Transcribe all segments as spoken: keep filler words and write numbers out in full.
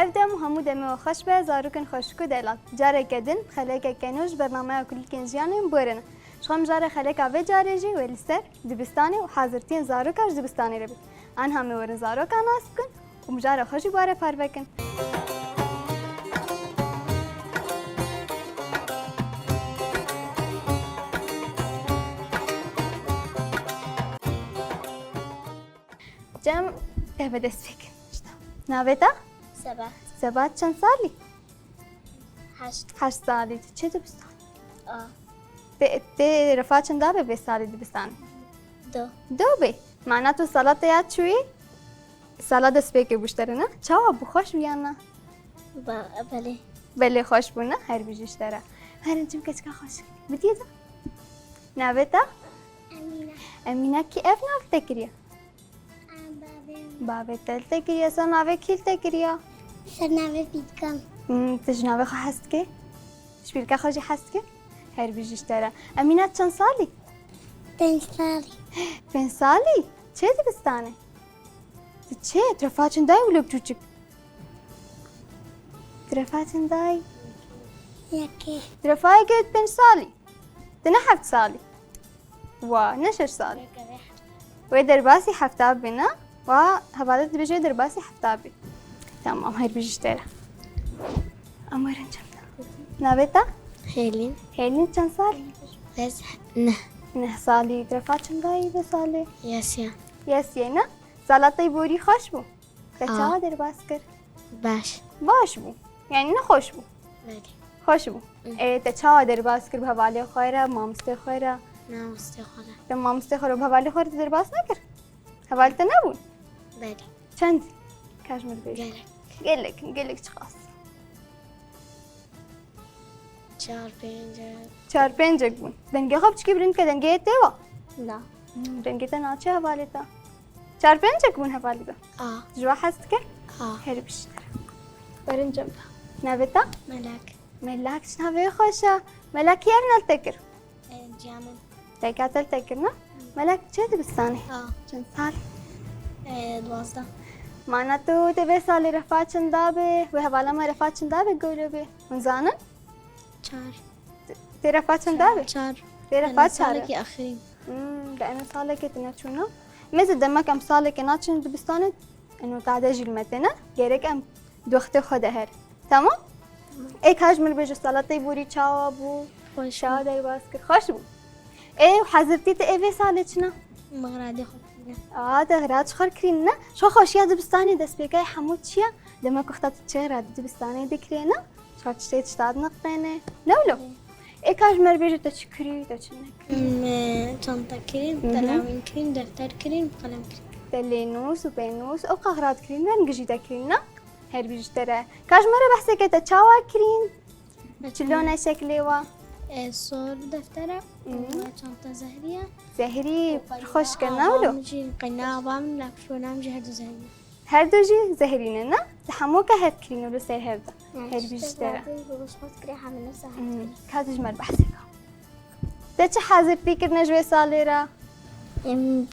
Ev dem û hemû demê we xweş be, zarokên xweşik û delal. Careke din, xelekeke nû ji bernameya Kulîlkên Jiyanê em bi we re ne. Ji xwe em jare xeleka vê carê jî wê li ser dibistanê û hazirtiyên zarokan ji dibistanê re be. Aniha em ê werin zarokan nas bikin û em jare xwe jî bi we re parve kin. Cem, te bi dest pê kin. Navê te? Sebat. Sebat çend salî? Heşt. Heşt salî. Tu çi dibistan? A. Te, te refa çend dabê vê salê dibistan? Do. Do bê. Mana tu sala te ya çûyî? Sala destpêkê bû ji te re, ne? Çawa bû, xweş bû yan na? Ba, belê. Belê xweş bû, ne? Her bijî ji te re. Herin çim keçika xweş. Bidiyê de. Navê te? Emîne. Emîne kî ev nav te kiriye? Em bavê. Bavê te li te kiriye, ser navê kî li te kiriye? Ser navê Pîlkan. Hmm, tu ji navê xwe hez dikî? Ji pîlka xwe jî hez dikî? Her bijî ji te re. Emîne çend salî? Pênc salî. Pênc salî? Çê dibistanê? Tu çê? Tu refa çend dayî wilo biçûçik? Tu refa çend dayî? Yekê. Tu refa yekê pênc salî? Tu ne heft salî? Wa, ne şeş salî? Wê derbasî hefta bî, ne? Wa, hevalê dibêje wê derbasî hefta bî. Tamam, her bijî ji te re. Em werin çend. Navê te? Hêlîn. Hêlîn çend salî? Ez neh. Neh salî. Tu refa çend dayî vê salê? Yesiya. Yesiyê, ne? Sala te yî borî xweş bû? Te A. çawa derbas kir? Baş. Baş bû. Yani ne xweş bû? Belê. Xweş bû. Hı. Ê, te çawa derbas kir, bi hevalê xwe re, mamostê xwe re? Mamostê xwe re. Te mamostê xwe re, bi hevalê xwe re te derbas nekir? Hevalê te nebûn? Belê. Çend? Ka ji min re bêje. Gelek. Gelek, gelek çiqas? Çar pêncek. Çar pêncek bûn. Dengê xwe piçkî bilind ke, dengê tê wa? Na. Hmm, dengê te naçe hevalê te. Çar pêncek bûn hevalê te. A. Ji we hez dike? A. Her bijî ji te re. Werin cem. Navê te? Melek. Melek, çi navê xweş e. Melek kî ev nav te kir? E, Ciyamin. Dayika te li te kir, ne? Melek, çê dibistanê? A. Çend sal? E, duwazdeh. Mana tu te vê salê refa çend dabê? Wê hevala me refa çend dabê golo bê? Hûn zanin? Çar. Tê refa çend dabê? Çar. Tê refa çar. Salekî axirîn. Hmm, de eno salekê tu neçûna. Mêze demek em salekê naçin dibistanê, eno tade jî li me têne. Gerek em di wextê xwe de her. Tamam? Ê, ka ji min bêje, sala te borî çawa bû? Xweş bû. Çawa derbas kir? Xweş bû. Ê, û hezirtî te ê vê salê çi ne? Min xiradê xwe kirîne. A, te xirad ji xwe kirîn ne? Ji xwe xweşiya dibistanê destpêkayê hemû çi ye? Demek wexta tu çi xirad dibistanê dikirê ne? Ji xwe tiştê tişta diniqtêne. Ne wilo? Ê, ka ji me re bêje te çi kirî, te çi nekirî? Min çanta kirîn, Hı hı. telawîn kirîn, defter kirîn, qelem kirîn. Te lênûs û pênûs, ew qas xirad kirîn, rengijî te kirîn ne? Her bijî ji te re. Ka ji me re behsê ke te çawa kirîn? Çi lone şeklê wa? E, sor defter e, Hı. û çanta zehrî ye. Zehrî, Û pir xweş ke, qeyna ne wilo? Ava min jî, qeyna ava min, lakşona min jî her du zehrî ye. Her du jî zehrî ne, ne? Te hemû ke hev kirîn û li ser hev de. Her bijî ji te re. Hı, ka tu ji me re behsê ke. Te çi hazirtî kirine ji vê salê re? Em,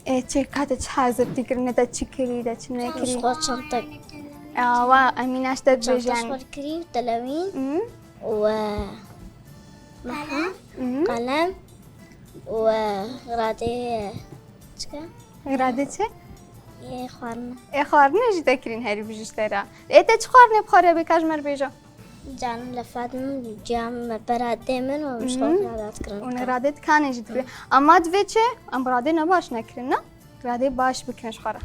E, çi, ka te çi hazirtî kirine, te çi kirî, te çi nekirî? Ji xwe çanta. Awa, Emîne ji te dibêje. Çanta ji xwe kirî, telewîn Hı? û, e, meha, Hı? qelem û, e, xiradê, çi ke? Xiradê çi? Ê xwarinê. Ê xwarinê jî te kirîn, herî bijî ji te re. Ê, te çi xwarinê bi xwe re bê, ka ji me re bêje? Canim lefat min, cam me pera dê min û Hı. şok radat kirin. Û radê dikanê jî dibê. Ama divê çi? Em bi radê ne baş nekirin, ne? Radê baş bikin ji xwe re.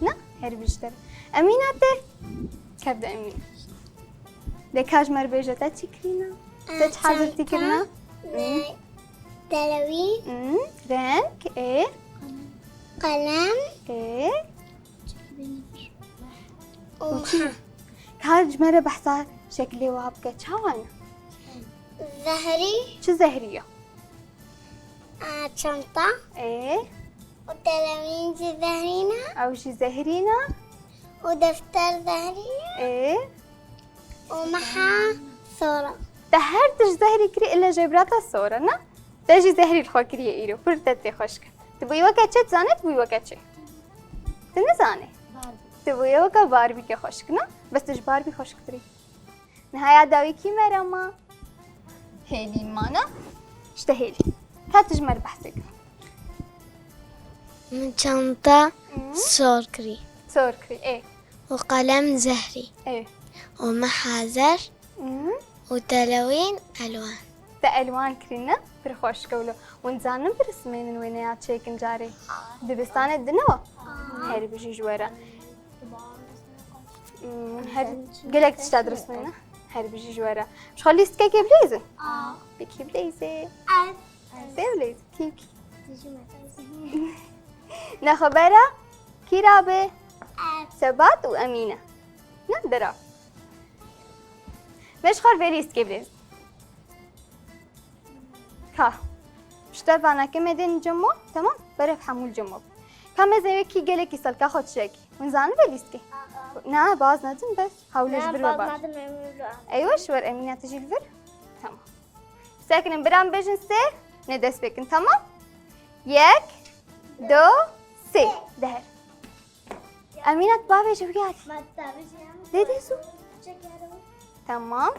Ne? Her bijî te re. Emîne tê. Kev de Emîne. De ka ji me re bêje te çi kirîne? Te çi hazirtî kirine? Hı. Telewîn. Hı. Reng. Ê. Qelem. Ê. Û çi? Ka ji me re behsa şeklê wa bike, çawa ne? Zehrî. Çi zehrî ye? Aa, çanta. Ê? Û telewîn jî zehrî ne? Ew jî zehrî ne? Û defter zehrî ye? Ê? Û meha sor e. Te her tişt zehrî kirî, ille jê birata sor e, ne? Te jî zehrî li xwe kiriye îro. Pir te tê xweş kir. Tu bûyî weke çi? Tu zanî tu bûyî weke çi? Tu nizanî? Barbie. Tu bûye weke Barbîkê xweşik, ne? Bes tu ji Barbî xweşiktir î. Niha ya dawî kî me re ma? Hêlîn ma, ne? Îşte Hêlîn. Ka tu ji me re behsê kir. Min çanta Hı? sor kirî. Sor kirî, ê. Û qelem zehrî. Ê. Û me hazer. Hı? Û telewîn elwan. Te elwan kirî, ne? Pir xweşik e wilo. Hûn zanin birismênin wêneya çêkin carê? Dibistanê din e wa? Her bijî ji we re. Hmm, her gelek tişta dirismêne. Her bijî ji we re. Ji xwe lîstikekê bileyzin? A. Pekî bileyzê. Ez. Sê bileyzê. Kî kî? Dijî me. Nexwe bera kî rabe? Ez. Sebat û Emîne. Ne dera. Me ji xwe vê lîstikê bileyzin. Ka. Pişta vanakê me dên cemo, temam? Berev hemû cemo. Ka me zêwekî gelekî salka xwe çek. Hûn zanin vê lîstikê? Na, baz nedin bes. Hewlê ji vir ve baş. Eywa ji wer Emîne tu jî li vir. Tamam. Sekinin biran bêjin sê, ne dest pêkin, tamam? Yek, do, sê. Deher. Emîne tu bavêje wî alî. Dê dê zû. Tamam.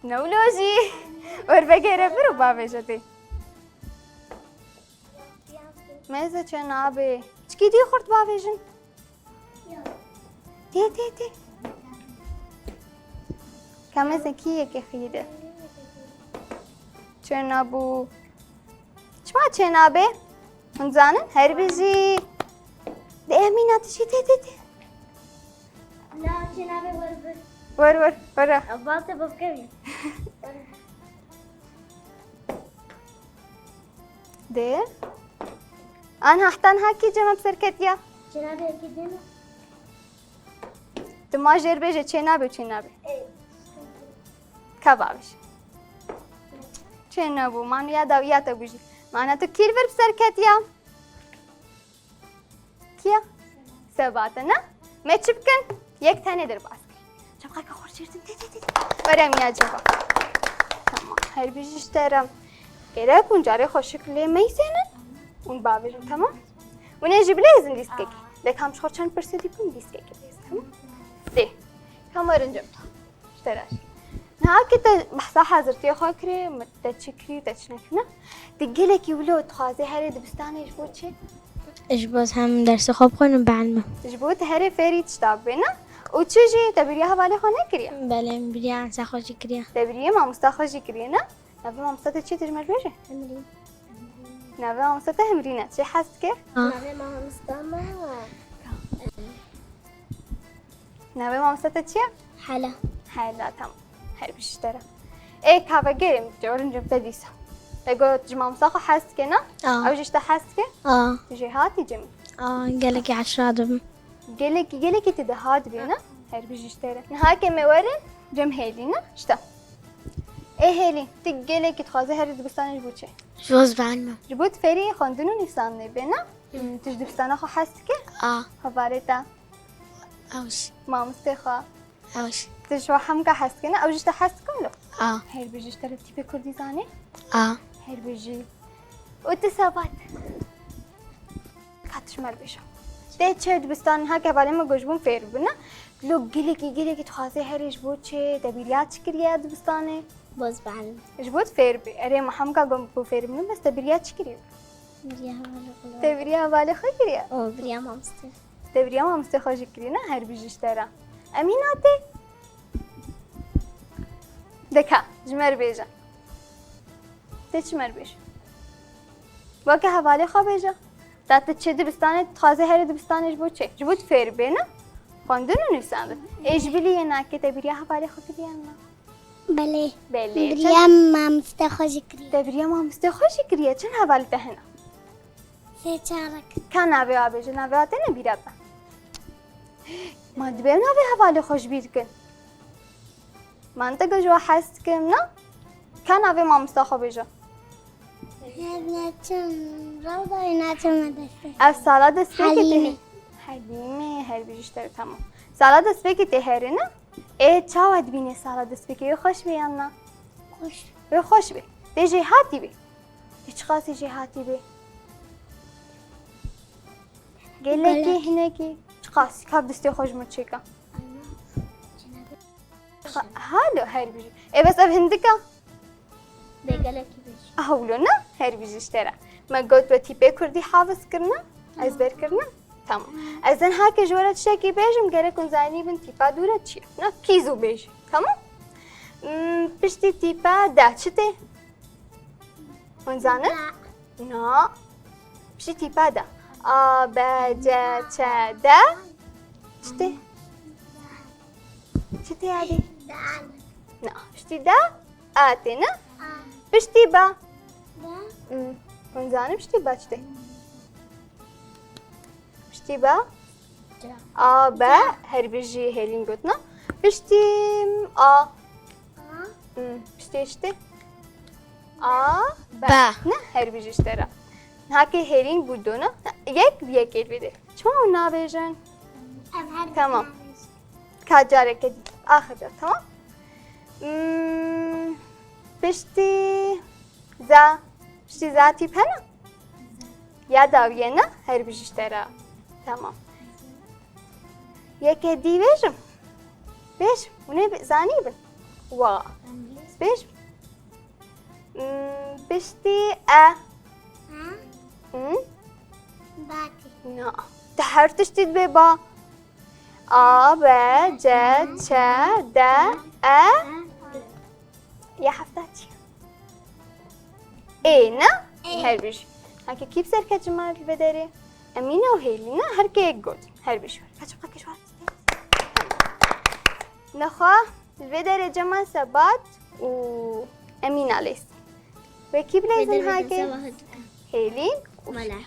Newlo jî. Wer vegere vir û bavêje dê. Meze çê nabê. Çikî dî xurt bavêjin. Tê, tê, tê. Ka meze kî yekê xî de. Çê nabû. Çima çê nabê? Hûn zanin? Her bijî. De Emîna tu jî tê, tê, tê. Na, çê nabê wer bir. Wer, wer, wer. Ev bal te bavkevî. De. Anha heta niha kî cem bi ser ketiya? Çê nabê yekî dî ne? Tu ma jêr bêje çê nabê û çê nabê. Ê. Ka bavêje. Çê nabû, manu ya dawiya te bû jî. Mana tu kî li vir bi ser ketiya? Kiya? Sebat e, ne? Me çi bikin? Yek tenê derbas kir. Çapxeke xwe çêrtin, tê, tê, tê, tê. Were em ya ceva. Tamam, her bijî ji te re. Gerek hûn carê xweşik lê meysênin. Hûn bavêjin, tamam? Hûn ê jî bileyzin lîstikekê. Lê kam ji xwe çend pirsê dî bikin, lîstikekê bileyzin, tamam? Dê. Kam werin cem. Ji te re. Niha ke te behsa hazirtiyê xwe kirê, te çi kirî, te çi nekirî, ne? Te gelekî wilo dixwazê herê dibistanê ji bo çi? Ji bo ez hem dersê xwe bixwînim, bielmim. Ji bo te herê fêrî tişta bibê, ne? Û çi jî te biriya hevalê xwe nekiriye? Belê, min biriya ensa xwe jî kiriye. Te biriye mamosta xwe jî kiriye, ne? Navê mamosta te çi ye, tu ji me re bêje? Emrî. Navê mamosta te Himrîn e. Çi hez dike? Ah. Navê mamosta me. Navê mamosta te çi ye? Hela. Hela, tamam. Her bijî ji te re. Ê, ka vegerê min, carin cem te dîsa. Te got ji mamosta xwe hez dike, ne? Ah. Ew jî ji te hez dike? Ah. Tu jêhatî cem? Ah, gelekî eşra dibim. Gelekî, gelekî tu dihat bê, ne? Her bijî ji te re. Niha ke me werin, cem Hêlî, ne? Ji te. Ê Hêlî, tu gelekî dixwazî herî dibistanê ji bo çi? Ji bo ez bielmim. Ji bo tu fêrî xwendin û nivîsandinê bê, ne? Hmm, tu ji dibistana xwe hez dikî? A. Hevalê te? Ew jî. Mamostê xwe? Ew jî. Tu ji we hemka hez dikî, ne? Ew jî ji te hez dikin lo? A. Her bijî ji te re tîpê kurdî zanî? A. Her bijî. Û tu sebat. Ka tu ji me re bêje. Tê çi dibistan, niha ke hevalê me got ji bo min fêr bibin, ne? Lo gelekî, gelekî dixwazê herê ji bo çi, te bîriya çi kiriye dibistanê? Boz ben. Ji bo tu fêr bî. Erê, me hemka got bo fêr bibin, bes te bîriya çi kiriye? Bîriya hevalê xwe. Te bîriya hevalê xwe kiriye? O, bîriya mamostê. Te bîriya mamostê xwe jî kiriye, ne? Her bijî ji te re. Emîna tê? De ka, ji me re bêje. Tê çi me re bêje? Weke hevalê xwe bêje. Ta tu çi dibistanê, dixwazê herê dibistanê ji bo çi? Ji bo tu fêr bê, ne? Xwendin û nivîsandin. Ê ji bilî yê nakê te bîriya hevalê xwe kiriye, ne? Belê. Belê. Biriya mamostê xwe jî kiriye. Te biriya mamostê xwe jî kiriye. Çend hevalê te hene? Sê çarek. Ka navê wa bêje, navê wa têne bîra te? Ma dibe navê hevalê xwe ji bîr kin. Man te got ji we hez dikim, na? Ka navê mamosta xwe bêje? Ev neçim, Rewda û neçim medrese. Ev sala destpêkê tê Helîme. Helîme, her bijî ji te re, tamam. Sala destpêkê tê herê, ne? Ê, çawa dibînê sala destpêkê? Wê xweş bê yan na? Xweş. Wê xweş bê. Tê jêhatî bê. Tê çiqasî jêhatî bê? Gelekî, gelek. Hinekî. Çi Qas, ka destê xwe ji min çêke. Ha, halo, her bijî. Ê, bes ev hindik e? Bê gelekî biş. Aha, wilo ne? Her bijî ji te re. Me got we tîpê kurdî hafiz kirine, ezber kirine. Tamam. Ez ên heke ji we re tiştekî bêjim, gerek hûn zanîbin tîpa dû re çi ye. Ne, kî zû bêjî. Tamam? Hmm, piştî tîpa de çi tê? Hûn zanin? Na. Piştî tîpa de. A, B, C, Ç, D. Çi tê? Çi tê yadî? Na. Piştî de A tê, ne? Piştî ba. Hmm. Hûn zanin piştî ba çi tê? Piştî ba. A, B, her bijî Hêlîn gotina. Piştî A. Hmm, piştî işte. A, B. B. Ne, her bijî işte ra. Hake Hêlîn bû dona. Yek, yek elbede. Çima hûn nabêjin? Tamam. Ka careke dî. Axirca, tamam. Hmm, piştî za. Piştî za tîp hene? Ya dawiyê ne? Her bijî ji te re. Tamam. Yeke dî bêjim. Bêj, hûn ê bi-, zanîbin. Wa. Bêj. Hmm, piştî e. Hı? Hı? Batî. Na. Te her tiştî dibe ba. A, B, C, Ç, D, E. Ya hefta çi? Ê, ne? Ê. Her bijî. Hake kî bi ser ket ji me li vê derê? Emîne û Hêlî, ne? Her kê yek got. Her bijî. Kaç baka kişwar. Nexwe, li vê derê Cemal, Sebat û Emîna lêstin. Wê kî bileyzin hake? Hêlîn.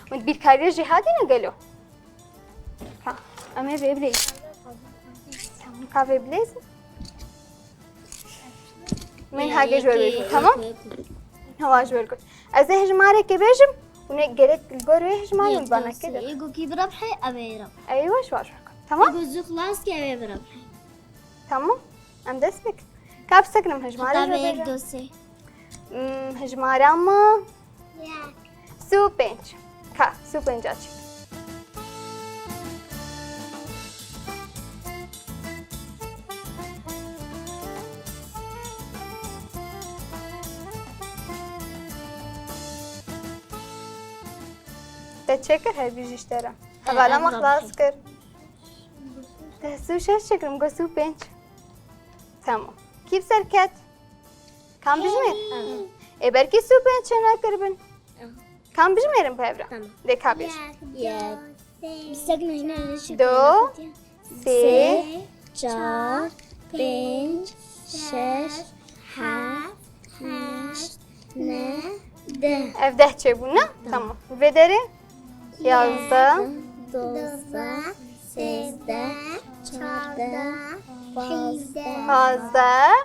Hûn bîrkariyê jî hatîne gelo? Ha, em ê vê bileyzin. Tamam, ka vê bileyzin. Min hage ji we bêjim, tamam? Hewa ji we got. Ez ê hejmareke bêjim, hûn ê gerek li gor wê hejmarê hûn bana kê de. Ego kî bi rebhê, ev ê rebhê. Eywa, ji we ji we got. Tamam? Ego zû xilas ke, ev ê bi rebhê. Tamam. Em dest pê kin. Ka bi sekinim hejmarê ji we bêjim. Hmm, hejmara me. Yek. Sî û pênc. Ka, sî û pênc a çi? Te çêkir her bijî ji te re. Hevala me xilas kir. Te sî û şeş çêkirim, got sî û pênc. Tamam. Kî bi ser ket? Kam bijmêr? Ê, belkî sî û pênc çênekiribin. Kam bijmêrin bi hev re? Tamam. Dê ka bêj. Yek, du, sê, çar, pênc, şeş, heft, heşt, neh, deh. Ev deh çêbû, ne? Tamam. Vê derê? Yazdeh. Dozdeh, sêzdeh, çardeh, pazdeh, pazdeh,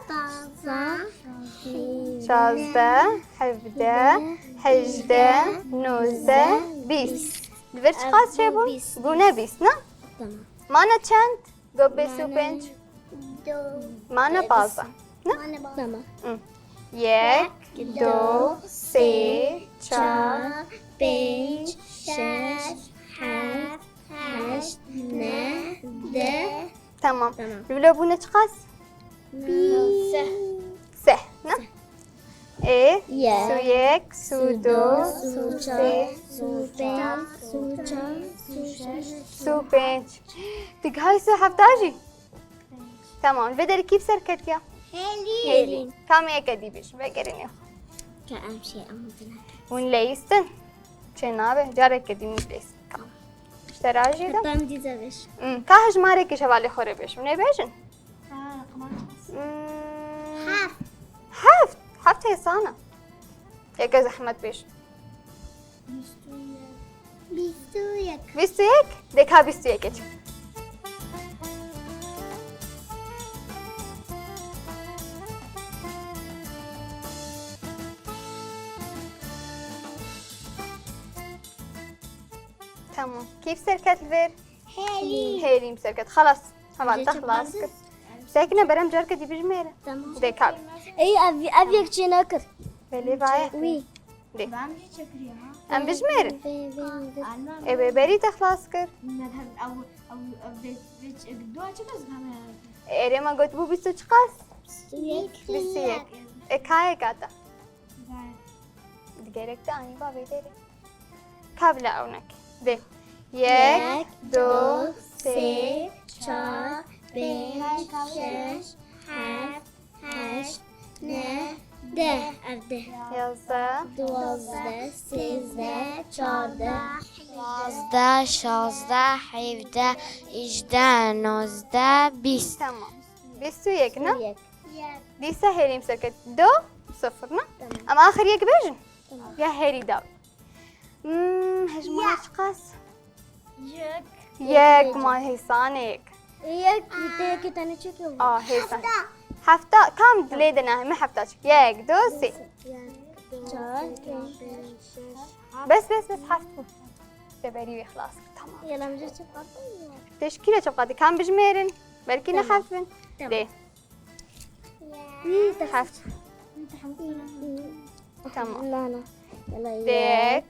şazdeh, hevdeh, hejdeh, nozdeh, bîst. Li vir çiqas çêbûn? Bûne bîst, ne? Tamam. Mane çend? Got bê sî û pênc. Mane pazdeh. Ne? Tamam. Yek, du, sê, çar, pênc, şeş, heft, heşt, neh, deh. Tamam. Li vilo bûne çiqas? Seh. Seh, ne? Ê, sî û yek, sî û du, sî û sê, sî û pênc, sî û şeş, sî û pênc. Tu gihayî sî û heft jî? Tamam, vê derê kî bi ser ketiya? Hêlîn. Hêlîn. Kamê yeke dî bêjin, vegerînê xwe. Ka em şey em din. Hûn leyîstin? Çê nabe, careke dî min leyîstin. Ka. Ji te re jî de. Heta em dî ze bêj. Hmm, ka hejmarekî ji hevalê xwe re bêj. Hûn ê bêjin? Hmm. Heft. Heft? Heft hêsan e. Yeke zehmet bêj. Bîst û yek. Bîst û yek. Dê ka bîst û yek e çi? Tamam. Kî bi ser ket li vir? Hêlîn. Hêlîn bi ser ket. Xelas. Heval te xilas kir. Sekine berem carke dî bijmêre. Tamam. Dê ka. Ey, ev, ev yek çê nekir. Belê vaye. Wî. Dê. Ben jî çekiriye ha. Em bijmêrin. Ê wê berî te xilas kir. Erê me got bû bîst û çiqas? Bîst û yek. Ê kayê kata. Digerek te anî bavê derê. Ka bila ew neke. Dê. Yek, du, sê, çar, pênc, şeş, heft, heşt, neh, deh. Ev deh. Yazdeh. Duwazdeh, sêzdeh, çardeh, pazdeh, şazdeh, hevdeh, îjdeh, nozdeh, bîst. Tamam. Bîst û yek ne? Yek. Dîsa herî em serket. Du, sifir ne? Tamam. Em axir yek bêjin? Tamam. Ya herî daw. Hmm, hejmara çiqas? Yek. Yek, ma hêsanê yek. Yek, yekê tenê çek yok. Aa, hêsan. Hefta. Hefta, kam dilê de ne, me hefta çek. Yek, du, sê. Çar, pênc, şeş, heft. Bes, bes, bes, heft bû. Te berî wê xilas kir, tamam. Yala, em jê çi qat bû? Teşkîle çi qat, kam bijmêrin? Belkî ne heft bin. Tamam. Dê. Wî te heft. Tamam. Na, na. Yala, yek,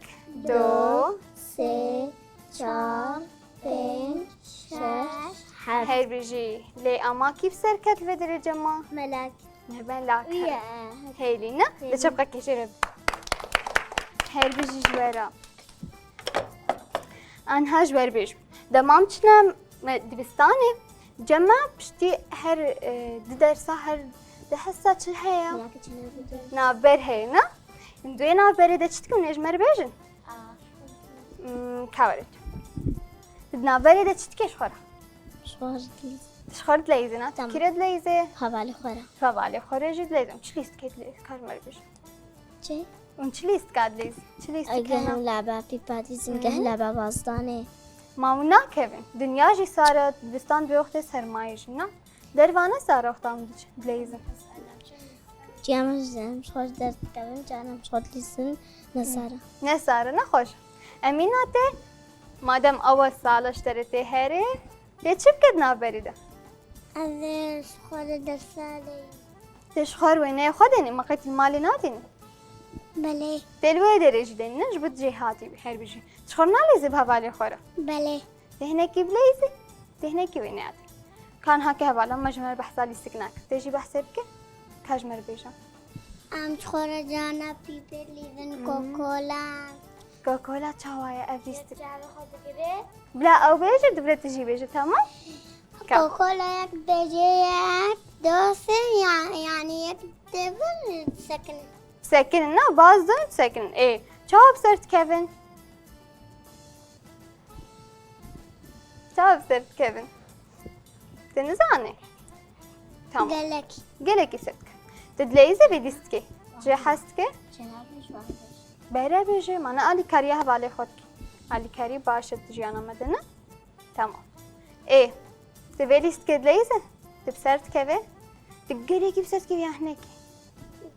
du, sê, çar, pênc, şeş, heft. Her bijî. Lê ama kî bi ser ket vê derê cema? Melek. Mehben lak. Wî ye. Hêlî ne? Hêlî. Li çepqekê jê re. Her bijî ji we re. Anha ji we re bêjim. Dema em çine me dibistanê, cem me piştî her, e, di dersa her di hesa çi heye? Navber heye ne? Em di wê navberê de çi dikin, hûn ê ji me re bêjin? Hmm, ka were. Di navberê de çi dike ji xwe re? Ji xwe re dileyzin. Ji xwe re dileyzin, ha? Tamam. Tu kî re dileyzê? Hevalê xwe re. Hevalê xwe re jî dileyzin. Çi lîstikê dileyzin? Ka ji me re bêjin. Çi? Hûn çi lîstika dileyzin? Çi lîstik hene? Geh laba pîpa dileyzin, geh laba bazdanê. Ma hûn nakevin. Dinya jî sar e, dibistan bi wextê sermayê jî ne. Derva ne sar e wexta hûn diçin dileyzin? Çiya min ji em ji xwe ji derdikevin, çiya em ji xwe dileyzin, ne sar e. Ne sar e, ne xweş. Emîna te, madem ew sala ji te re tê herê, tê çi bike di navberê de? Ez ê ji xwe re dersa leyzim. Tê ji xwe re wêneyê xwe dênî, ma qey tu li malê nadênî? Belê. Tê li wê derê jî dênî, ne? Ji bo tu jêhatî bî, her bijî. Ji xwe re naleyzî bi hevalê xwe re? Belê. Tê hinekî bileyzî, tê hinekî wêneya te. Ka niha ke hevala me ji me re behsa lîstik nakir. Tê jî behsê bike, ka ji me re bêje. Em ji xwe re cana pîpê dileyzin, kokola. Kokola çawa ye ev lîstik? Çavê xwe digire. Bila ew bêje, dibire tu jî bêje, tamam? Ka. Kokola yek bêje, yek, du, sê, ya-, yanî yek dibin disekinin. Disekinin, na, baz dibin disekinin. Ê, çawa bi ser dikevin? Çawa bi ser dikevin? Te nizanî? Tamam. Gelek. Gelekî ser dike. Tu dileyzî vê lîstikê? Jê hez dike? Cenabê ji wan bêje. Bere bêje, ma ne alîkariya hevalê xwe dike. Alîkarî baş e di jiyana me de, ne? Tamam. Ê, tu vê lîstikê dileyzî? Tu bi ser dikeve? Tu gelekî bi ser dikeve ya hinekî?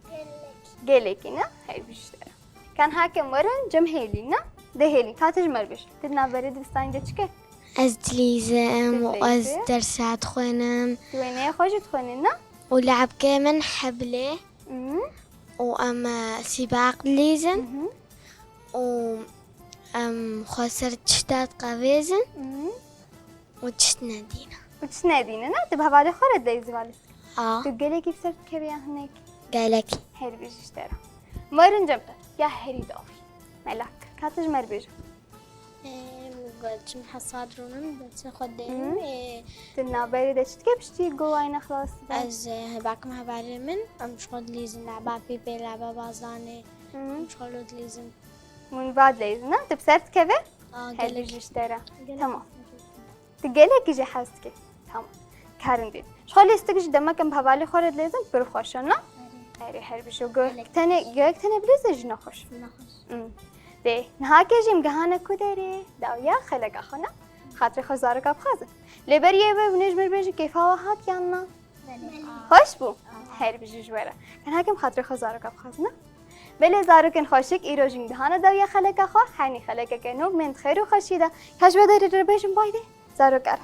Gelekî. Gelekî, ne? Her bijî ji te re. Ka niha ke em werin cem hêlî, ne? Dê hêlî, ka tu ji me re bêje. Tu di navberê dibistanê de çi ke? Ez dileyzim û ez dersa dixwînim. Tu wêneyê xwe jî dixwînî, ne? Û le'bkê min heblê. Mhm. Û em, e, sîbaq dileyzin. Mhm. Û em xwe ser tişta diqevêzin. Mhm. Û tişt nedîne. Û tişt nedîne, ne? Tu bi hevalê xwe re dileyzî valî? A. Tu gelekî bi ser dikevî ya hinek? Gelekî. Her bijî ji te re. Werin cem te. Ya herî dawî. Melak. Ka tu ji me re bêje. Em, çim hesad rûnim, destê xwe dênim. Hı. Ê, tu navberê de çi dike piştî go wayne xilas dibe? Ez, e, bakim hevalê min, em ji xwe dilîzin, laba pîpê, laba bazanê. Hı. Em ji xwe lo dilîzin. Hûn va dileyzin, ne? Tu bi ser dikeve? A, her bijî ji te re. Tamam. Tu gelekî jê hez dikî. Tamam. Karin dîn. Ji xwe lîstik jî demek em bi hevalê xwe re dileyzin pir xweş e, ne? Erê. Erê, her bijî. Gök tenê, gök tenê bilêze jî nexweş. Nexweş. Hmm. Dê, niha ke jî em gihane ku derê? Dawiya xeleka xwe, ne? Xatirê xwe zaroka bixwazin. Lê berî yê we hûn ê ji min bêjin kêfa we hat yan na? Belê. Xweş bû? Her bijî ji we re. Ken hakim xatirê xwe zaroka bixwazin, ne? Belê zarokên xweşik, îro jî em dihane dawiya xeleka xwe, henî xelekeke nû, bên di xêr û xweşî de. Ka ji we derê re bêjim bay dê, zarok erm.